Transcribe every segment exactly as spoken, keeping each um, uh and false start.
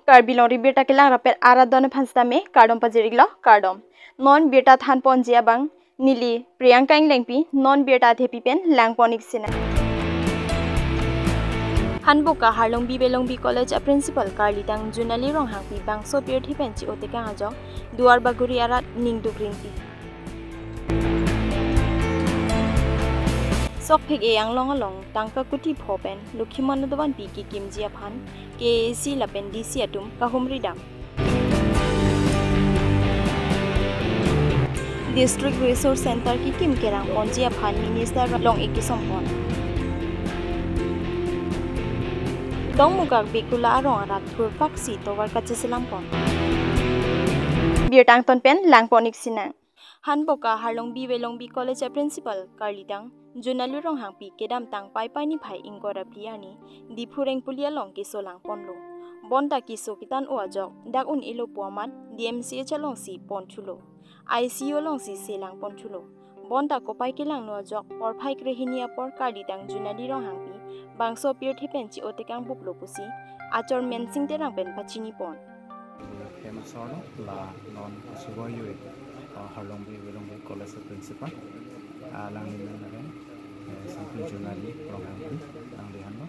Karbi Longri birta kelang rapet arat adon aphan sitame kardom pajir-iklo, kardom. Non birta thanponji abang neli Priyanka Englengpi, non birta athepi pen langpon-ik sinang. Hanboka Harlongbi Velongbi College a Principal karlidang Junali Ronghangpi bangso pirthe pen chi-otekang ajok Duarbagori arat ningduk rinti. Sokphek-e anglong along tangka kuti pho pen Lokhimon Adovanpi kekimji aphan K A A C lapen D C atum kahumri dam. District Resource Center kekim kerang ponji aphan Minister Longki Kisom pon. Dongmukak Bekula arong arat thurpaksi tovar kacheselam pon. Birta angton pen langpon-ik sinang. Hanboka Harlongbi Velongbi College a Principal karlidang Junali Ronghangpi kedamtang Paipai niphai ingkoi ra phli arni Diphu Rengpuli along keso langponlo. Bonta keso ketan-o ajok dak un-elo pu amat D M C H alongsi ponthulo. I C U alongsi se langponthulo. Bonta kopai kelangno ajok porphai krehini apor karlidang Junali Ronghangpi bangso pirthe pen chi-otekang buplo pusi achor Mensing Terang pen pachini pon. Hem asor lo, la non asuba yoi, uh, Harlongbi Velongbi College a Principal. Uh, alangli nang nang, eh, Sangpi Junali Ronghangpi, alangli hanlo,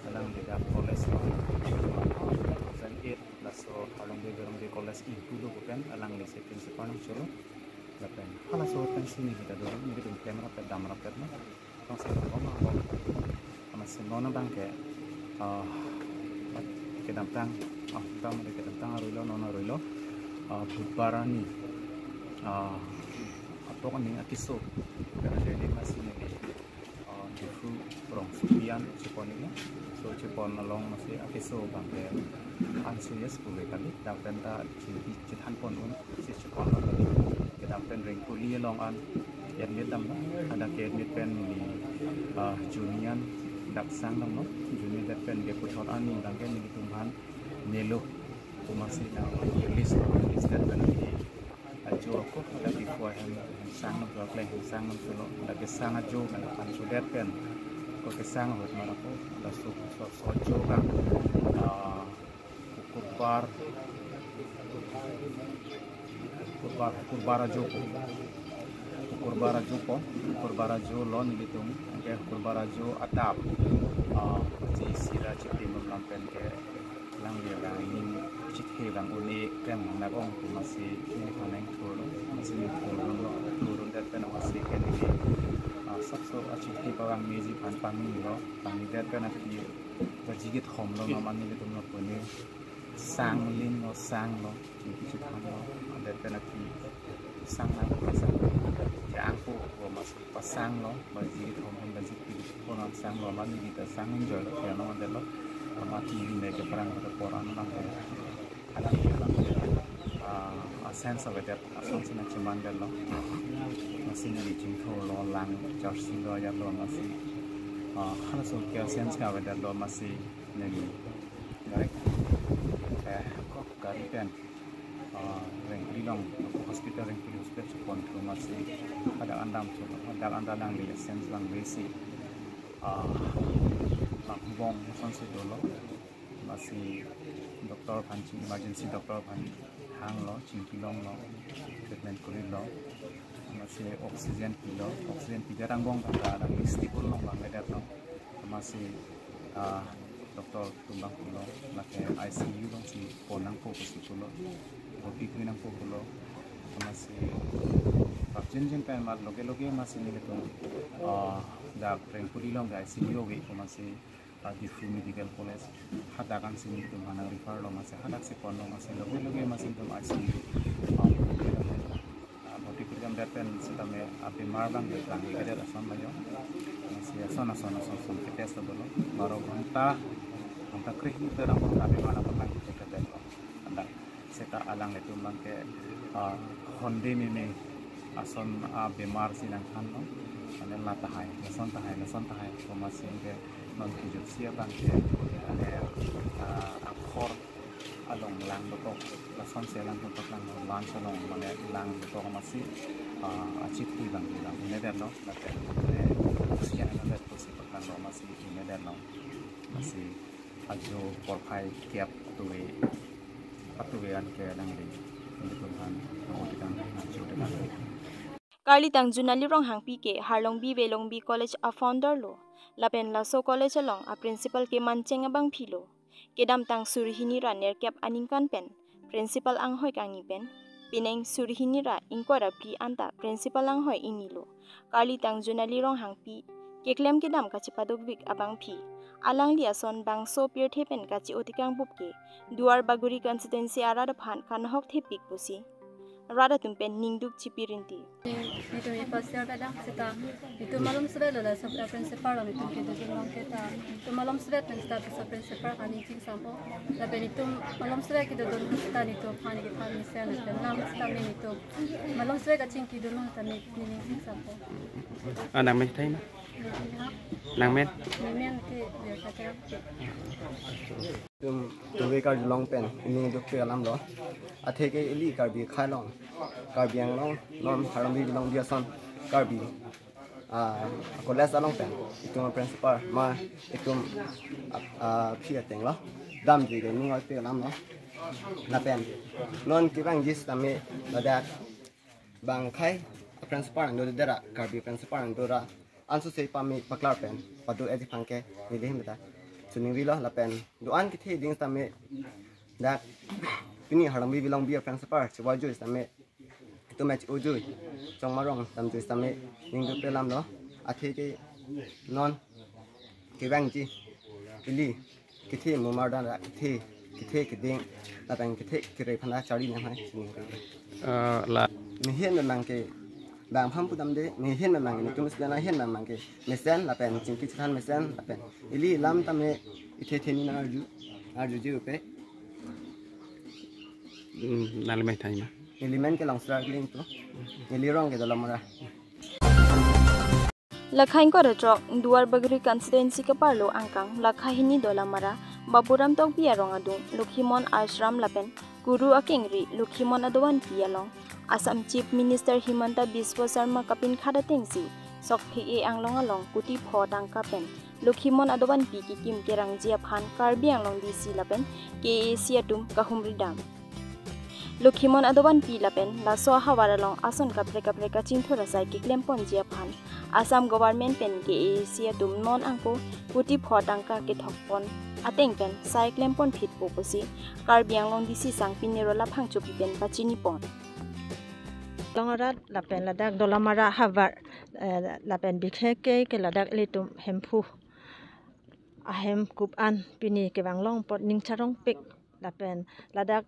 alangli dak college lo, two thousand eight, laso Harlongbi Velongbi College ingpulo pu pen, alangli si principal nangcholo, lapen halaso pensi neli ta dolo, nelitum klem rapet dam rapetlo. Tong si tong bom bom. Amatsi non abang ke, ah, kedamtang, ah, tang kedamtang aruilo, non aruilo, ah, Budbar arni, ah, atok aning akeso, karena jadi amatsi neli, ah, Diphu rongsopi an chepon-iklo. So chepon along amatsi akeso abang ke unsuccessful kali, dak pen ta chingki chethan pon un. Si chepon lo kali. Kedam pen Rengpuli along an admit damlo. Hadak ke-admit pen neli, ah, June an dak sang damlo. June det pen ke puthot arni abang ke nelitum aphan melo. Amatsi nang release lo, release det pen neli ajo ako hadak Diphu ahem sang damlo, kleng sang damlo. Hadak kesang ajo kan aphan sudet pen ko kesang ahut ma ako, laso so so ajo kan, ah, Hukurbar, Hukurbar, Hukurbar ajo po. Hukurbar ajo po, Hukurbar ajo lo nelitum, anke Hukurbar ajo adap, ah, J C ra chitim lam pen ke alangli aning chethe abang un-e pen nang ong pu amatsi neli aphan nangthurlo, amatsi neli thurdunlo, thurdun det pen amatsi ke neli, ah, sapso achethe pavang meji aphan pangni lo, pangni det pen aphi baji kethom lo, mane nelitum lapu ni sang lin lo, sang lo, chingki chethan lo, det pen aphi sang nang pasang. Ke angko ko amatsi pasang lo, baji kethom pen baji phli ko nang sang lo, mane neli ta sang enjoy lo, piano man det lo, amat neli me ke parang ke poran nang ko. Alang alang, ah, a sense of it, asonsi nangcheman det lo. Amatsi neli chingthur lo, lang jersey lo, ya lo, amatsi, ah, halaso ke a sense ka avedet lo, amatsi neli direct, eh, ko gari pen, ah, Rengpuli along, hospital, Rengpuli hospital cheponthu amatsi hadak an damthulo, hadak an ta alangli sense vangvesi, ah, langbong asonsi dolo. Amatsi doctor aphan ching, emergency doctor aphan hanglo, chingki longlo, treatment kurilo. Amatsi oxygen pilo, oxygen pidet angbong ta alangli stable along vangvedet lo. Amatsi, ah, doctor atum abang pulo, lake I C U alongsi pon nangpo pusi pulo, bhorti kri nangpo pulo. Amatsi prapjin jin pen amat loge loge amatsi nelitum, ah, dak Rengpuli along ke I C U ave, amatsi, ah, Diphu Medical College, hadak ansi nelitum aphan nang refer lo, amatsi hadaksi ponlo, amatsi loge loge amatsi nelitum I C U, ah, ah, bhorti kri damdet pen sitame abemar abang ke langledet ason lo yo. Amatsi ason ason ason ason ke test lo dolo. Baro ghonta, ghonta krehini pen abang abemar abang ke check-up det lo. Hadak seta alanglitum abang ke, ah, honde meme ason abemar si nangthanlo. Mane la tahai, lason tahai, lason tahai pu amatsi ke non kejutsi abang ke, mane, ah, akhor along lang dokok, lasonsi lang dokok, lang lungs along mane lang dokok amatsi, ah, achethe abang ke lang un-edet lo, lapen, eh, oxygen alam det pusi paklanglo amatsi un-edet lo. Amatsi Ajo porphai kep tuwe, patuwe an ke nang de, hindi ko han, ako tikang, ajo tikang. Karli Tangju Nali Ronghangpi ke Harlongbi Velongbi College a founder lo, lapen laso college along a principal ke Mancheng abangpi lo. Kedamtang suri hini ra nerkep aningkan pen principal anghoi kangni pen, penang suri hini ra ingkoi ra phli anta principal anghoi ingni lo. Karli Tangju Nali Ronghangpi keklem kedam kachepadokvik abangpi, alangli ason bangso pirthe pen kache-o tekang bup ke Duar Bagori constituency arat aphan kanhok thepik pusi rat atum pen ningduk chipi rinti. Netum first year kedam seta netum malom sebe lo, la sub principal lo, netum kedodun long ke ta netum malom sebe pen seta sub principal kani ching sampo. Lapen netum malom sebe kedodun seta netum aphan kethan mesen lapen lam seta netum malom sebe kachingki dun long ta ne ne ching sampo. Ah, nang men thai ma? Nang men? Ne men ke ya kata. Netum tuwe karjulong pen ining dukpe alam lo. Athe ke ili Karbi akhei along, Karbi Anglong, non Harlongbi Velongbi ason Karbi, ah, college along pen netum principal ma netum, ah, ah, phi ateng lo. Damji ke ining dukpe alam lo. Lapen non kevangji sitame ladak bang akhei principal nangdo dera, Karbi principal nangdo ra, ansose pame paklar pen pado-eji aphan ke neli ahin ta choningrilo. Lapen do-an kethe ding sitame dak pini Harlongbi Velongbi a principal chevoi jui sitame netum match ujui chongmarong damjui sitame ningdukpe alam lo. Athe ke non kevangji ili kethe mumar dan ra kethe, kethe keding, lapen kethe kere aphan ta charli nanghai chini. Ah, la. Mehen memang ke bang aphan pudam de, mehen memang netum student ahin memang ke mesen lapen chingki chethan mesen lapen ili lam tame ithe theni nang arju, arjuji upe. Hmm, nang le men thai ma? Neli men ke Longsar Kling tu. Neli rong ke Dolamara. Lakha ingkoi ra throk, Duar Bagori constituency kaparlo angkang lakha hini Dolamara, Bapuram Tokbi arong adung, Lokhimon Ashram lapen Kuru akengri Lokhimon Adovan Pi along Assam Chief Minister Himanta Biswa Sarma kapinkhat atengsi sokphek-e anglong along kuti pho tangka pen Lokhimon Adovan Pi kikim kerangji aphan Karbi Anglong D C lapen K A A C atum kahumri dam. Lokhimon Adovan Pi lapen laso ahavar along ason kaprek kaprek kachingthur asai keklemponji aphan Assam government pen K A A C atum non angko kuti pho tangka kethokpon ateng pen sai klempon phitpo pusi Karbi Anglong D C Sangpi Nirola Phangchopi pen pachinipon. Long arat lapen ladak Dolamara havar, eh, lapen bikheke ke ladak ilitum Hemphu ahem kup an pini kevang long apot ning charongpik lapen ladak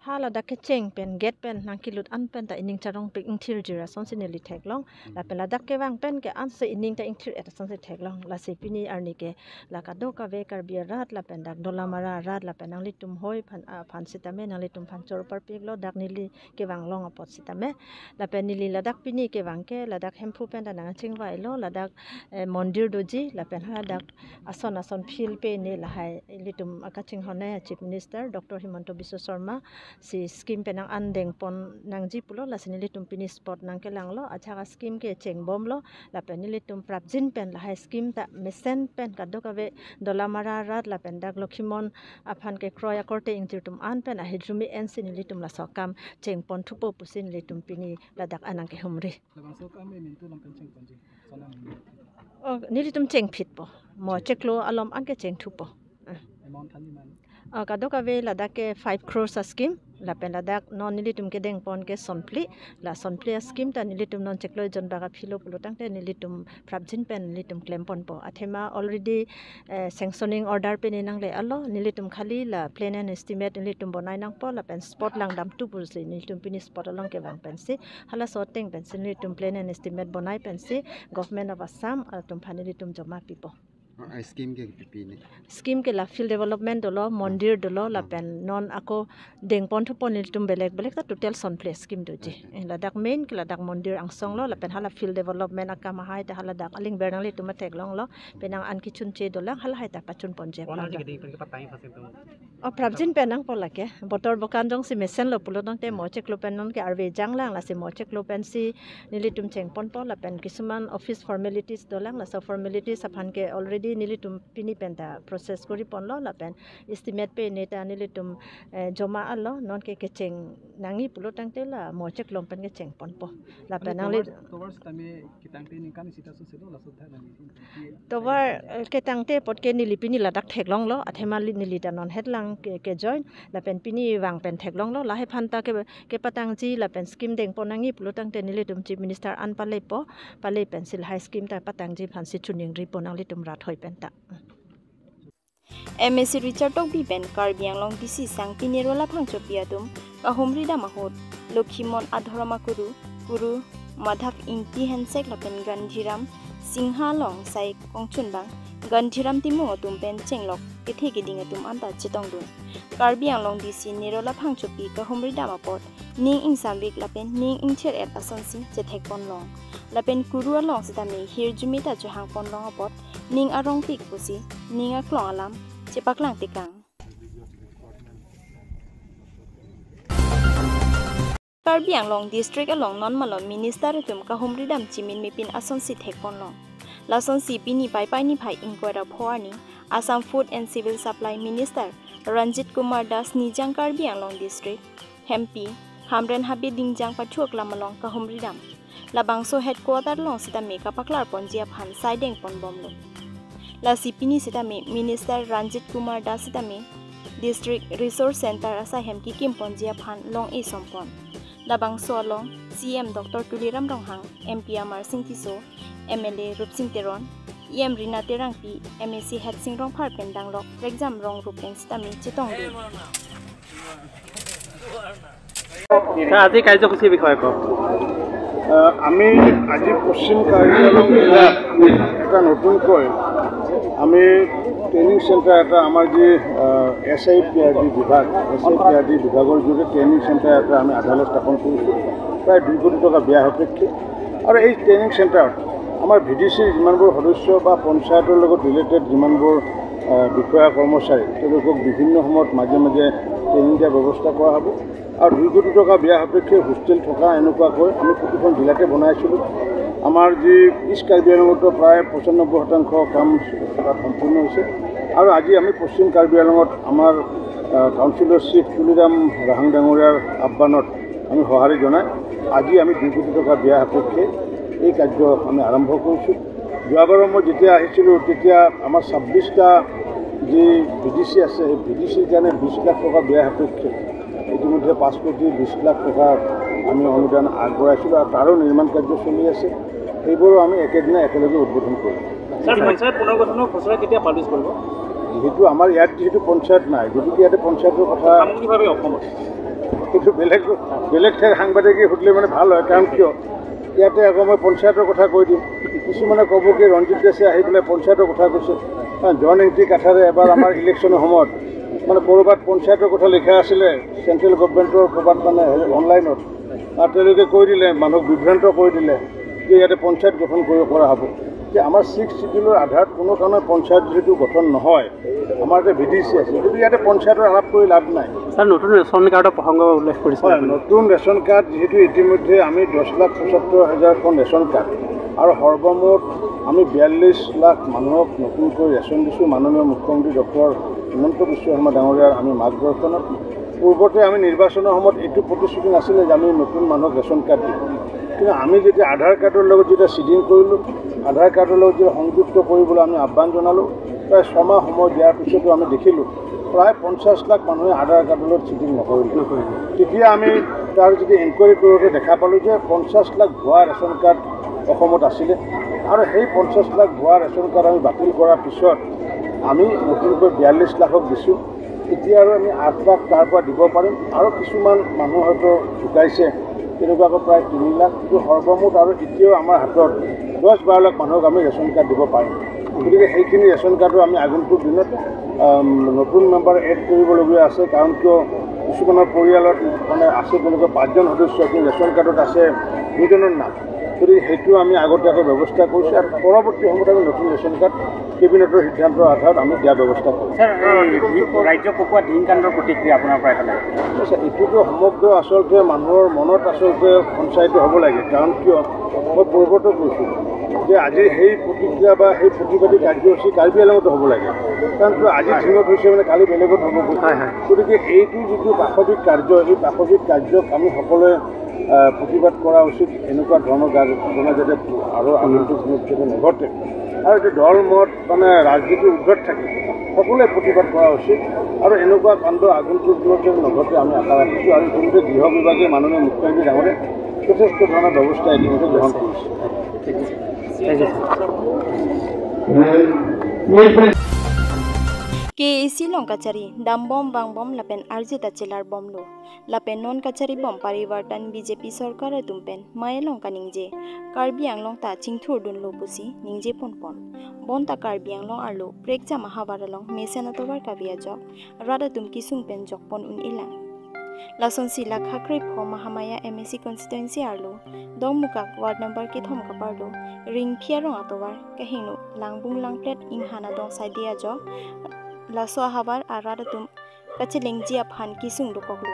ha ladak kecheng pen gate pen nangkelut an pen ta ining charongpik ingthirjir asonsi neli theklong. Lapen ladak kevang pen ke ansi ining ta ingthir-et asonsi theklong. Lasi pini arni ke la kadokave Karbi arat lapen dak Dolamara arat lapen nanglitum hoi aphan, aphan sitame nanglitum aphan choro parpiklo dak neli kevang long apot sitame. Lapen neli ladak pini kevang ke ladak Hemphu pen ta nangchingvailo, ladak, eh, mondir doji lapen ha ladak ason ason field pen ne lahai ilitum akachinghon a Chief Minister Doctor Himanta Biswa Sarma si scheme pen nang-an dengpon nangji pulo, lasi nelitum pini spot nangkelanglo, ajahak a scheme ke chengbomlo, lapen nelitum prapjin pen lahai scheme ta mesen pen kadokave Dolamara arat lapen dak Lokhimon aphan kekroi akorte ingjir atum an pen ahirjume ensi nelitum laso akam chengpon thupo pusi nelitum pini ladak anang kehumri. Labangso akam emin tu lam pen chengponji, sonam emin. Oh, nelitum chengphitpo. Mo cheklo alom an ke chengthupo. Eh. Amount than iman? Ah, kadokave ladak ke five crores a scheme, lapen ladak non nelitum kedengpon ke sonphli, la sonphli a scheme ta nelitum non cheklo jon bak aphi lo pulo tangte nelitum prapjin pen nelitum klemponpo. Athema already, eh, sanctioning order pen nangle-alo, nelitum khali la plan and estimate nelitum bonai nangpo, lapen spot langdamthu pusi nelitum pini spot along kevang pensi, halaso ateng pensi nelitum plan and estimate bonai pensi Government of Assam atum aphan nelitum joma pipo. Ah, ah, scheme ke pipi ne? Scheme ke la field development dolo, mondir dolo, lapen non ako dengpon thupon nelitum belek belek ta total sonphli scheme doji. Acha. Eh, ladak main ke ladak mondir angsong lo, lapen hala field development akam ahai ta haladak aling bernang nelitum theklonglo, penang an kechunche dolang halahai ta pachunponji. Kono aplang si ta keding pen ke patai pasi tum? O prapjin pen nangpo lake. Botor bokan jongsi mesenlo pulo tangte mo cheklo pen nonke arve janglang, lasi mo cheklo pensi nelitum chengponpo, lapen kisuman office formalities dolang, laso formalities aphan ke already nelitum pini penta process koriponlo, lapen estimate pe neta nelitum, eh, joma alo, nonke kecheng nangji pulo tangte la mo cheklo pen kechengponpo. Lapen nangli tovar, tovar sitame ketangte ningkan sita susilo, laso tha nangli. Tovar, eh, ketangte apot ke neli pini ladak theklonglo, athema li-, neli ta non hetlang ke, ke join, lapen pini vang pen theklonglo, lahai aphan ta ke, kepatangji lapen scheme dengpon nangji pulo tangte nelitum Chief Minister an palepo, pale pensi lahai scheme ta patangji aphansi choningripo nanglitum rat hoi penta. M A C Richard Tokbi pen Karbi Anglong D C Sangpi Nirola Phangchopi atum kahumri dam ahut Lokhimon Adhorom Akuru, Kuru Madhav Ingti Hensek lapen Gandhiram Singha along sai kongchunbang Gandhiram Timung atum pen chenglok kethe keding atum anta chetongdun. Karbi Anglong D C Nirola Phangchopi kahumri dam apot ning ingsamvik lapen ning ingthir-et asonsi chethekponlong. Lapen Kuru along sitame hirjume ta chohangponlong apot ning arongpik pusi ning aklong alam chepaklang tekang. Karbi Anglong District along non malom minister atum kahumri dam chimin mepin asonsi thekponlong. Lasonsi pini Paipai niphai ingkoi ra pho arni Assam Food and Civil Supply Minister Ranjit Kumar Das Nijang Karbi Anglong District Hempi Hamren Habe Dingjang Pathu Aklam along kahumri dam. Labangso headquarter along sitame kapaklarponji aphan sai dengponbomlo. Lasi pini sitame Minister Ranjit Kumar Das sitame District Resource Center asai hem kikimponji aphan long-e sompon. Labangso along C M Doctor Tuliram Ronghang, M P Amarsing Tisso, M L A Rupsing Teron, E M Rina Terangpi, M A C Headsing Rongphar pen danglok prekjam rong rup pen sitame chetongdun. Sir, আজি কাৰ্যসূচীৰ বিষয়ে কওক। আহ, আমি আজি পশ্চিম কাৰ্বি আংলং জিলাত এটা নতুনকৈ আমি ট্ৰেইনিং চেণ্টাৰ এটা, আমাৰ যি, আহ, S I P R D বিভাগ, S I P R D বিভাগৰ জৰিয়তে ট্ৰেইনিং চেণ্টাৰ এটা আমি আধাৰলৈ স্থাপন কৰিছোঁ। প্ৰায় দুই কোটি টকা ব্যয় সাপেক্ষে। আৰু এই ট্ৰেইনিং চেণ্টাৰত আমাৰ ভি ডি চিৰ যিমানবোৰ সদস্য বা পঞ্চায়তৰ লগত ৰিলেটেড যিমানবোৰ, আহ, বিষয়া কৰ্মচাৰী, তেওঁলোকক বিভিন্ন সময়ত মাজে মাজে ট্ৰেইনিং দিয়াৰ ব্যৱস্থা কৰা হ'ব। আৰু দুই কোটি টকা ব্যয় সাপেক্ষে হোষ্টেল থকা এনেকুৱাকৈ আমি প্ৰতিখন জিলাতে বনাইছিলোঁ। আমাৰ যি ইষ্ট কাৰ্বি আংলঙতো প্ৰায় পঁচানব্বৈ শতাংশ কাম তাত সম্পূৰ্ণ হৈছে। আৰু আজি আমি পশ্চিম কাৰ্বি আংলঙত আমাৰ, আহ, কাউন্সিলৰ চিফ তুলিৰাম ৰাহাং ডাঙৰীয়াৰ আহ্বানত আমি সঁহাৰি জনাই আজি আমি দুই কোটি টকা ব্যয় সাপেক্ষে এই কাৰ্য আমি আৰম্ভ কৰিছোঁ। যোৱাবাৰৰ মই যেতিয়া আহিছিলোঁ, তেতিয়া আমাৰ ছাব্বিছটা যি ভি ডি চি আছে, সেই ভি ডি চিৰ কাৰণে বিছ লাখ টকা ব্যয় সাপেক্ষে ইতিমধ্যে পাঁচ কোটি বিছ লাখ টকাৰ আমি অনুদান আগবঢ়াইছিলোঁ আৰু তাৰো নিৰ্মাণ কাৰ্য চলি আছে। সেইবোৰো আমি একেদিনাই একেলগে উদ্বোধন কৰিম। ছাৰ, পঞ্চায়ত পুনৰ্গঠনৰ খচৰা কেতিয়া পাব্লিছ কৰিব? যিহেতু আমাৰ ইয়াত যিহেতু পঞ্চায়ত নাই, গতিকে ইয়াতে পঞ্চায়তৰ কথা সামগ্ৰিকভাৱে অসমত। কিন্তু বেলেগ, বেলেগ ঠাইৰ সাংবাদিকে সুধিলে মানে ভাল হয়, কাৰণ কিয়? ইয়াতে আকৌ মই পঞ্চায়তৰ কথা কৈ দিম। কিছুমানে ক'ব কি ৰঞ্জিত দাসে আহি পেলাই পঞ্চায়তৰ কথা কৈছে। হা, জন এংটি কাথাৰে এবাৰ আমাৰ ইলেকশ্যনৰ সময়ত মানে ক'ৰবাত পঞ্চায়তৰ কথা লিখা আছিলে চেণ্ট্ৰেল গভৰ্ণমেণ্টৰ ক'ৰবাত মানে হেৰি অনলাইনত, আৰু তেওঁলোকে কৈ দিলে, মানুহক বিভ্ৰান্ত কৰি দিলে যে ইয়াতে পঞ্চায়ত গঠন কৰি কৰা হ'ব। যে আমাৰ ছিক্স চিডিউলৰ আধাৰত কোনো কাৰণে পঞ্চায়ত যিহেতু গঠন নহয়, আমাৰ এতিয়া ভি ডি চি আছে, গতিকে ইয়াতে পঞ্চায়তৰ আলাপ কৰি লাভ নাই। ছাৰ, নতুন ৰেচন কাৰ্ডৰ প্ৰসংগ উল্লেখ কৰিছে হয়, আপুনি। নতুন ৰেচন কাৰ্ড যিহেতু ইতিমধ্যে আমি দহ লাখ পঁচাত্তৰ হাজাৰখন ৰেচন কাৰ্ড আৰু সৰ্বমুঠ আমি বিয়াল্লিছ লাখ মানুহক নতুনকৈ ৰেচন দিছোঁ। মাননীয় মুখ্যমন্ত্ৰী ডক্টৰ হিমন্ত বিশ্ব শৰ্মা ডাঙৰীয়াৰ আমি মাৰ্গদৰ্শনত পূৰ্বতে আমি নিৰ্বাচনৰ সময়ত এইটো প্ৰতিশ্ৰুতি নাছিলে যে আমি নতুন মানুহক ৰেচন কাৰ্ড দিম, কিন্তু আমি যেতিয়া আধাৰ কাৰ্ডৰ লগত যেতিয়া চিডিং কৰিলোঁ, আধাৰ কাৰ্ডৰ লগত যেতিয়া সংযুক্ত কৰিবলৈ আমি আহ্বান জনালোঁ, প্ৰায় ছমাহ সময় দিয়াৰ পিছতো আমি দেখিলোঁ প্ৰায় পঞ্চাছ লাখ মানুহে আধাৰ কাৰ্ডৰ লগত চিডিং নকৰিলে। নকৰিলে। তেতিয়া আমি তাৰ যদি ইনকুৱাৰী কৰোঁতে দেখা পালোঁ যে পঞ্চাছ লাখ ভুৱা ৰেচন কাৰ্ড অসমত আছিলে আৰু সেই পঞ্চাছ লাখ ভুৱা ৰেচন কাৰ্ড আমি বাতিল কৰাৰ পিছত আমি নতুনকৈ বিয়াল্লিছ লাখক দিছোঁ। এতিয়া আৰু আমি আঠ লাখ তাৰ পৰা দিব পাৰিম আৰু কিছুমান মানুহ হয়তো ঢুকাইছে, তেনেকুৱাকৈ প্ৰায় তিনি লাখ। কিন্তু সৰ্বমুঠ আৰু এতিয়াও আমাৰ হাতত দহ বাৰ লাখ মানুহক আমি ৰেচন কাৰ্ড দিব পাৰিম। গতিকে সেইখিনি ৰেচন কাৰ্ডো আমি আগন্তুক দিনত, আম, নতুন মেম্বাৰ এড কৰিবলগীয়া আছে, কাৰণ কিয় কিছুমানৰ পৰিয়ালত মানে আছে তেনেকুৱা পাঁচজন সদস্য, কিন্তু ৰেচন কাৰ্ডত আছে দুজনৰ নাম। গতিকে সেইটো আমি আগতীয়াকৈ ব্যৱস্থা কৰিছোঁ আৰু পৰৱৰ্তী সময়ত আমি নতুন ৰেচন কাৰ্ড কেবিনেটৰ সিদ্ধান্তৰ আধাৰত আমি দিয়া ব্যৱস্থা কৰিম। ছাৰ, এই ৰাজ্য কঁপোৱা দিন কাণ্ডৰ প্ৰতিক্ৰিয়া আপোনাৰ পৰা এটা? আচ্ছা, এইটোতো সমগ্ৰ আচলতে মানুহৰ মনত আচলতে সঞ্চাৰিত হ'ব লাগে। কাৰণ কিয়, মই পূৰ্বতে কৈছোঁ যে আজি সেই প্ৰতিক্ৰিয়া বা সেই প্ৰতিবাদী কাৰ্যসূচী কাৰ্বি আংলঙতো হ'ব লাগে। কাৰণ কিয়, আজি হয়। দিনত হৈছে মানে কালি বেলেগত হ'ব। হয়, হয়। গতিকে এইটো যিটো পাশৱিক কাৰ্য, এই পাশৱিক কাৰ্যক আমি সকলোৱে আহ, প্ৰতিবাদ কৰা উচিত। এনেকুৱা ধৰণৰ গা- ঘটনা যাতে আৰু আগন্তুক দিনত যাতে নঘটে আৰু এইটো দল মত মানে ৰাজনীতিৰ ঊৰ্ধত থাকি সকলোৱে প্ৰতিবাদ কৰা উচিত আৰু এনেকুৱা কাণ্ড আগন্তুক দিনত যাতে নঘটে আমি আশা ৰাখিছোঁ। আৰু ইতিমধ্যে গৃহ বিভাগে মাননীয় মুখ্যমন্ত্ৰী ডাঙৰে যথেষ্ট ধৰণৰ ব্যৱস্থা ইতিমধ্যে গ্ৰহণ কৰিছে। K A C along kachari dambom vangbom lapen arjeta chelar bomlo. Lapen non kachari bom parivartan B J P sorkar atum pen mai along kaningje, Karbi Anglong ta chingthurdunlo pusi ningje ponpon. Bonta Karbi Anglong arlo prekjam ahavar along mesen atovar kave ajok rat atum kesung pen jokpon un-elang. Lasonsi la khakre pho Mahamaya M A C constituency arlo Dongmukak ward number kethom kaparlo Ringphi arong atovar kahingno langbung langplet inghan adong saide ajok laso ahavar arat atum kachelengji aphan kesung dokoklo.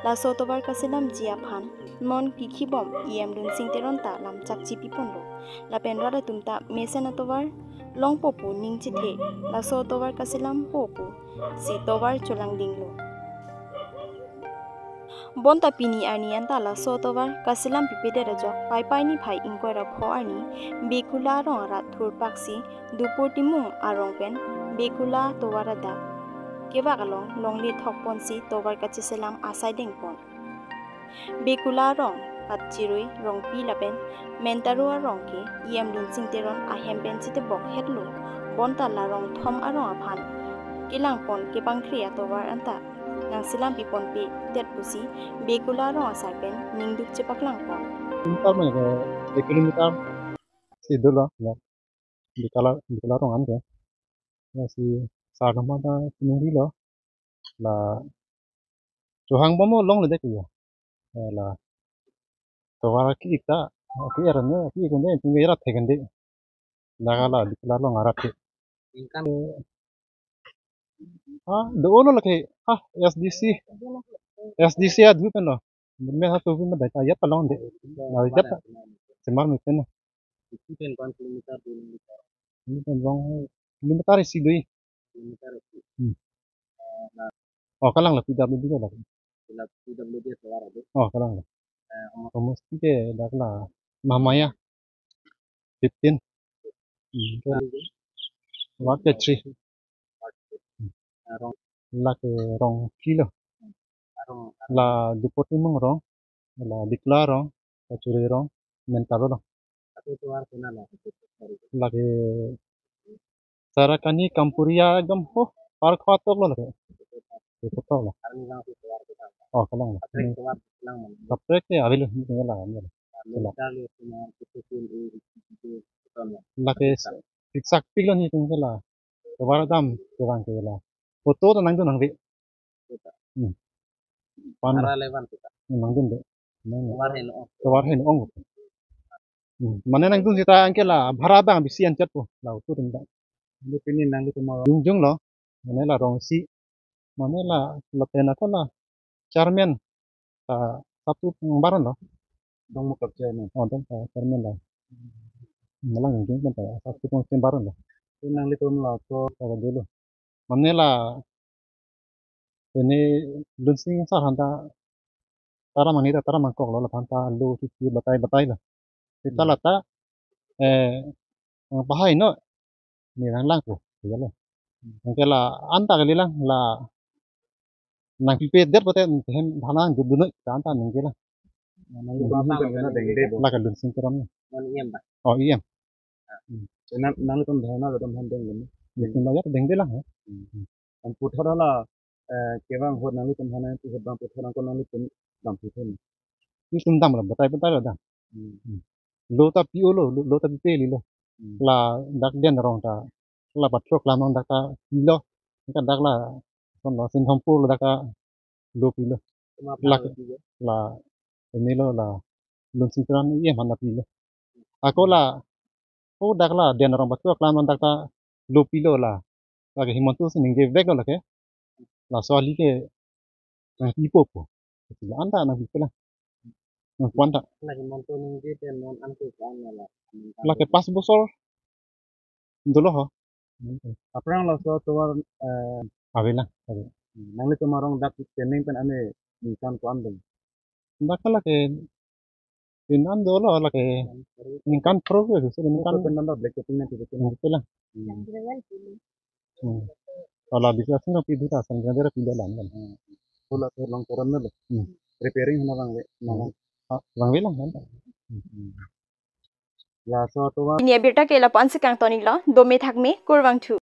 Laso atovar kaselamji aphan non kikhibom E M Lunsing Teron ta lamchak chipiponlo. Lapen rat atum ta mesen atovar longpo pu ning chethe, laso atovar kaselampo pusi tovar cholangdinglo. Bonta pini arni anta laso atovar kaselam pipedet ajok Paipai niphai ingkoi ra pho arni Bekula arong arat thurpaksi Dupur Timung arong pen Bekula tovar adak kevak along longle thokponsi tovar kacheselam asai dengpon. Bekula arong Katchirui Rongpi lapen Mentaro arong ke E M Lunsing Teron ahem pen chetebok hetlo. Bonta la rong thom arong aphan kelangpon kepangkhri atovar anta nangselam piponpedet pusi Bekula arong asar pen ningduk chepaklangpon. Kilometer mai ko, dui kilometer si dolo, ya. Bekula, Bekula arong an ke. Ya si sar nama ta pinung rilo. La chohang bom longle dek ya. Ya la. Tovar ki ikta, ki aran ne, ki ikon de, tinggal rat theken de. Daga la Bekula along arat ke. Ingkan. Ah, do olo lake, ah, S D C. S D C adu pen lo. Murme ha tu pen lo, daita yat along de. Na yat. Semar mi pen. Isi pen pan kilometer, dua kilometer. Ini pen long kilometer isi dui. Kilometer isi. Hmm. Oh, kalang la P W D kalang. P W D tovar adu. Oh, kalang la. Eh, om- Komosti ke dak la Mahamaya fifteen. Hmm, ke. Ward ke three. Arong. Lake Rongpi lo. Arong. La Dupur Timung arong. La Bekula arong. Katchirui arong. Mentaro lo. Atu tovar kena lo. Lake Sarakani Kampuria ekdom ho par khua tok lo lake. Itu tok lo. Arni lang si tovar kena. Oh, kalang lo. Kaprek tovar kena mana? Kaprek ke abil ni tinggal lah, ni. Arni kali cuma itu pun itu, itu, itu, itu, Lake siksak pik lo ni tinggal lah. Tovar dam kevang ke la. Photo ta nangdun nangve. Photo. Hmm. Pan. Ara levan kita. Hmm, nangdun de. Nang. Tovar heno. Tovar heno ong. Hmm. Mane nangdun sita anke la bhara bang bisi anchot po. La utu dun bang. Ini pini nangli tumar. Jungjung lo. Mane la rong isi. Mane la lapen ako la chairman ta satu pengbaran lo. Dongmukak chairman. Oh, dong, ah, chairman lo. Malang jungjung kan ta satu pengbaran lo. Ini nanglitum la ko. Kalau dulu. Mane la ini Lunsing sar han ta tara mangni ta tara mangkok lo, laphan ta lo si si batai batai lo. Sita Hmm. lata, eh, nangpahai no, ni nanglang ko, ya lo. Anke la anta kali lang, la nangpipedet pute hem thanang dudunoi, ta anta ningke lang. Nangli tum hem dengde bo. Lake Lunsing Teron ni. Non E M ta? Oh, E M. Nang, nanglitum dhana lo tum hem dengde ni. Lekin la ya dengde lang, ya. Hmm. Am puthot hala, eh, kevang ahut nanglitum hana puthot bang puthot angkon nanglitum dam puthot ni. Ni tum dam lo, batai batai lo dam. Hmm. Hmm. Lo ta pi-o lo, lo, lo ta pipe li lo. Hmm. La dak Den arong ta, la Pathok lam arong dak ta pi lo. Ka dak la, son lo, Sinthompu lo dak ta lo pi lo. Tuma La, palo pi lo. La, ini lo la, Lunsing Teron E M han ta pi lo. Ako la, oh, dak la, Den Arong Batu aklam dak ta lo pilo la. Lake Himanta si ningjevek lo lake. Laso ali ke, eh, ipo po. Anta nangpipo lang. Nangpu-an ta. La Himanta ningje pen non an ke ko-an la. Lake pas bosor dolo ho. Aphrang laso tovar, eh, ave lang, ave. Nanglitum arong dak training pen ame ningkan ko-an dun? Dak lake pin an dolo lake ningkan pharo ke, so ningkan. Pen nanda black topping na tipe. Ningkan lang. Hmm. Hmm. Kalau bisa sih kopi duta sang gara pilo lang kan. Hmm. Pula ke long koran na lo. Hmm. Repairing hana bang le. Hmm. Ah, bang bilang kan. Hmm. Laso tovar. Pini abirta ke lapu-an si kangton-iklo, dome thakme, kurvangthu.